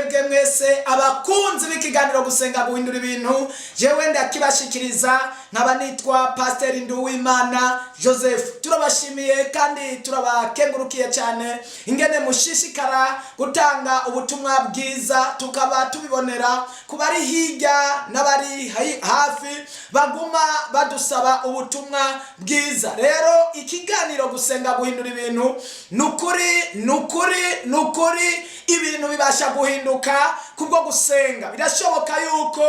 Mwebwe mwese abakunzi b'ikiganiro Gusenga Guhindura Ibintu, jewe ndakibashikiriza nkaba nitwa Pasiteri Nduwimana Joseph. Turabashimiye kandi turabakengurukiye cyane ingene mushishikara gutanga ubutumwa bwiza, tukaba tubibonera ku bari hirya n'abari hafi baguma badusaba ubutumwa bwiza. Rero ikiganiro Gusenga Guhindura Ibintu, ni ukuri, ni ukuri, ni ukuri, ibintu bibasha guhinduka kubwo gusenga. Birashoboka yuko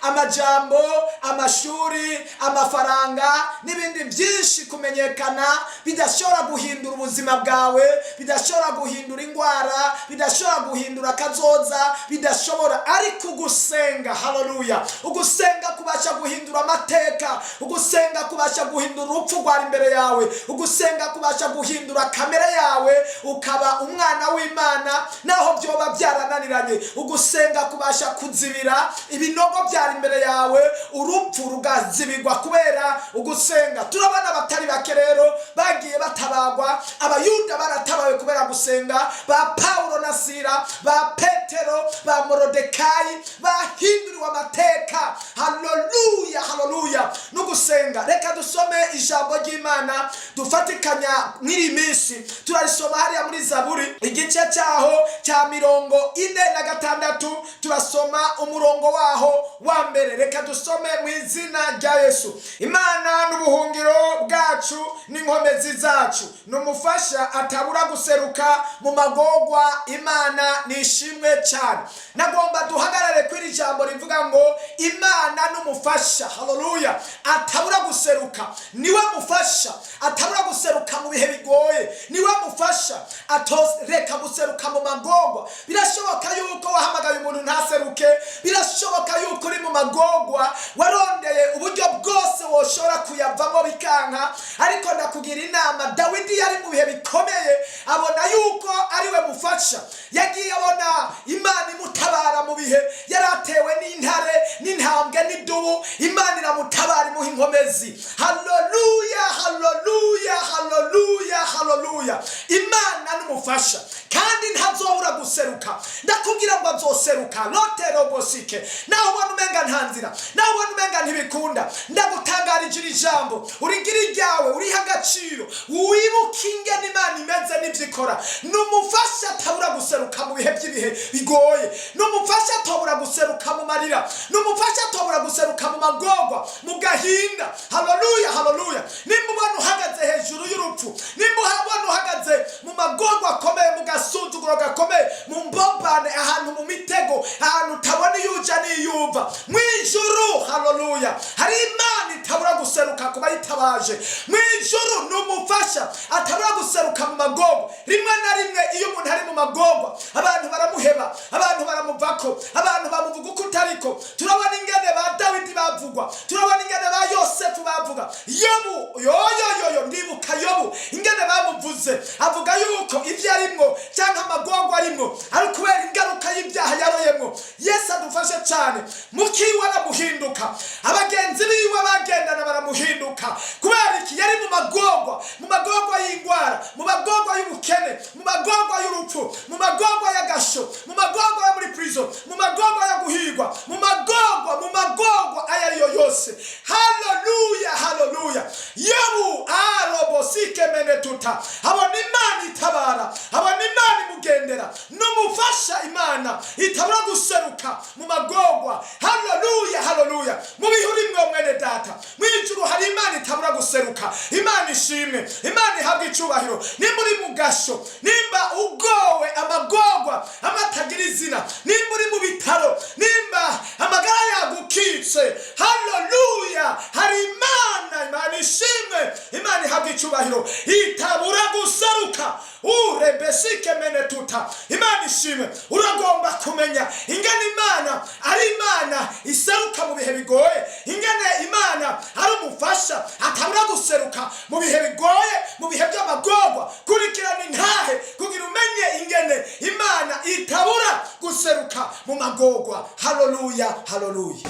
amajambo, amashuri, amafaranga n'ibindi byinshi, kumenyekana, bidashobora guhindura ubuzima bwawe, bidashobora guhindura indwara, bidashobora guhindura akazoza, bidashobora. Ariko ugusenga, haleluya, ugusenga kubasha guhindura amateka, ugusenga kubasha guhindura urupfu rwari imbere yawe, ugusenga kubasha guhindura kamere yawe ukaba umwana w'Imana naho byoba byarananiranye, ugusenga kubasha kuzibira ibinogo byari imbere yawe, urupfu rugazibirwa kubera ugusenga. Turabona abatari bake rero bagiye batabagwa. Abayuda baratabawe kubera gusenga, ba Pawulo na Sira, ba Petero, ba Morodekayi bahinduriwe amateka. Haleluya, haleluya, no gusenga. Reka dusome ijambo ry'Imana dufatikanya mw'iri minsi. Turarisoma hariya muri Zaburi, igice cyaho cya 46, turasoma umurongo waho wa mbere. Reka dusome mu izina rya Yesu. Imana n'ubuhungiro bwacu n'inkomezi zacu, ni umufasha atabura guseruka mu magorwa. Imana nishimwe cyane. Nagomba duhagarare kuri iri jambo rivuga ngo Imana n'umufasha, haleluya, atabura guseruka. Niwe mufasha atabura guseruka mu bihe bigoye, niwe mufasha atoreka guseruka mu magorwa. Birashoboka yuko wahamagaye umuntu ntaseruke, birashoboka yuko uri mu magorwa, warondeye uburyo bwose woshobora kuyavamo bikanka, ariko ndakugira inama. Dawidi yari mu bihe bikomeye, abona yuko ariwe mufasha. Yagiye abona Imana imutabara mu bihe yari atewe n'intare n'intambwe n'idubu, Imana iramutabara, imuha inkomezi. Haleluya, haleluya, haleluya, haleluya. Imana n'umufasha kandi ntazobura guseruka. Ndakubwira ngo azoseruka loterobosike. Naho ubona umenga nta nzira, naho ubona umenga ntibikunda, ndagutangarije iri jambo, urigira iryawe, uriha agaciro, wibuke ingene Imana imeze n'ibyo ikora. Ni umufasha atabura guseruka mu bihe by'ibihe bigoye, ni umufasha atabura guseruka mu marira, ni umufasha atabura guseruka mu magorwa, mu gahinda. Haleluya, haleluya. Nimba ubona uhagaze hejuru y'urupfu, nimba ubona uhagaze mu magorwa akomeye, mu gasuzuguro gakomeye, mu mbobane, ahantu mu mitego, ahantu utabona iyo uja n'iyo uva, mu ijuru, haleluya, hari Imana itabura guseruka ku bayitabaje. Mu ijuru ni umufasha atabura guseruka mu magorwa. Rimwe na rimwe iyo umuntu ari mu magorwa, abantu baramuheba, abantu baramuvako, abantu bamuvuga uko utariko. Turabona ingene ba Dawidi bavugwa, turabona ingene ba Yosefu bavuga, Yobu yoyoyoyo. Ndibuka Yobu ingene bamuvuze, avuga yuko ibyo arimwo cyangwa amagorwa arimwo ari kubera ingaruka y'ibyaha yaroyemwo. Yesu adufashe cyane. Mukiwe aramuhinduka, abagenzi biwe bagendana baramuhinduka. Kubera iki? Yari mu magorwa, mu magorwa y'indwara, mu magorwa y'ubukene, mu magorwa y'urupfu, mu magorwa y'agasho, mu magorwa yo muri prison, mu magorwa yo guhigwa, mu magorwa, mu magorwa ayo ariyo yose. Haleluya, haleluya. Yobu arobosike menetuta, abona Imana itabara, abona Imana imugendera, n'umufasha, Imana itabura guseruka mu magorwa. Haleluya, haleluya. Mu bihe urimwo, mwene data, mu ijuru hari Imana itabura guseruka. Imana ishimwe, Imana ihabwa icubahiro. Nimba uri mu gasho, nimba ugowe amagorwa amatagira izina, nimba uri mu bitaro, nimba amagara yagukitse, haleluya, hari Imana. Imana ishimwe, Imana ihabwa icubahiro, itabura guseruka. Urebesike mene tuta. Imana ishimwe. Uragomba kumenya ingene Imana ari Imana iseruka mu bihe bigoye, ingene Imana ari umufasha atabura guseruka mu bihe bigoye, mu bihe by'amagorwa. Kurikirana intahe kugira umenye ingene Imana itabura guseruka mu magorwa. Haleluya, haleluya.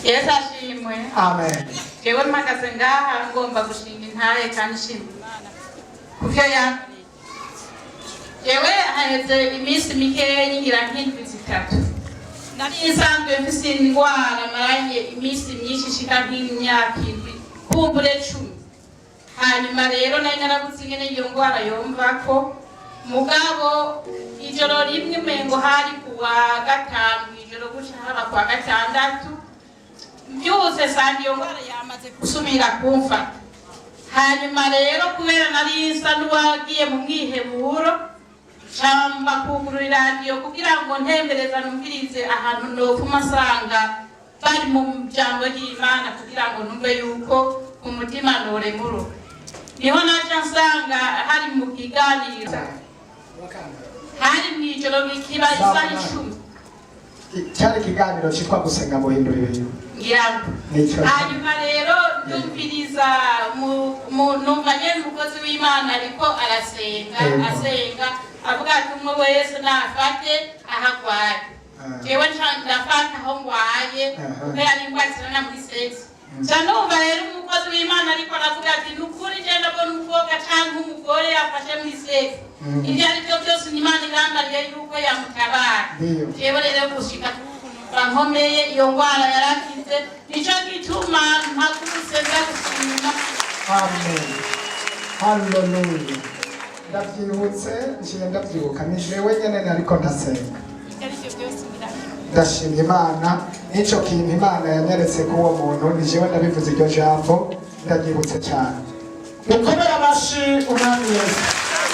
Yesu ashimwe. Amen. Jewe mpagaze ngaha ngomba gushinga intahe kandi nshima Imana kuvyo yankoreye. Jewe haheze iminsi mikeyi, ngira nk'indwi. zitatu. Nari nsanzwe mfise indwara maranye iminsi myinshi ishika nk'imyaka 7, kumbure 10. Hanyuma rero nari narabuze ingene iyo ndwara yomvako. Mugabo ijoro rimwe, umengo hari kuwa gatanu ijoro guca haba kuwa gatandatu, mbyutse sanga iyo ndwara yamaze gusubira kumfata. Hanyuma rero kubera nari nsa n'uwagiye mu mwiheburo, nshamba kugurura iradiyo kugira ngo ntembereza numvirize ahantu nopfuma nsanga bari mu jambo ry'Imana, kugira ngo numve yuko umutima noremuruka. Niho naca nsanga hari mu kiganiro, hari mw'ijoro kiba isaha 10. Cyari ikiganiro cyitwa "Gusenga guhindura ibintu". Ngira ngo Nico. Hanyuma rero ndumviriza, numva nyene umukozi w'Imana ariko arasenga, asenga avuga ati: "Umwe wese nafate aho agwaye." Jewe nca ndafata aho ngwaye, kubera n'ingwara zirana muri sexe. Nca numva rero umukozi w'Imana ariko aravuga ati: "Ni ukuri je ndabona umukobwa canke umugore afashe muri sexe, ivyo ari byo byose Imana irambariye yuko yamutabara." Jewe rero gushika numva nkomeye, iyo ngwara yarakize. Nico gituma mpagurutse nza gushima. Amen, haleluya. Ndabyibutse, nciye ndabyibuka, ni jewe nyene ariko ndasenga. Ivyo ari byo byose birakira. Ndashimye Imana n'icyo kintu Imana yanyeretse ko uwo muntu ni jewe ndabivuze iryo jambo, ndaryibutse cyane. Dukomere amashi Umwami Yesu.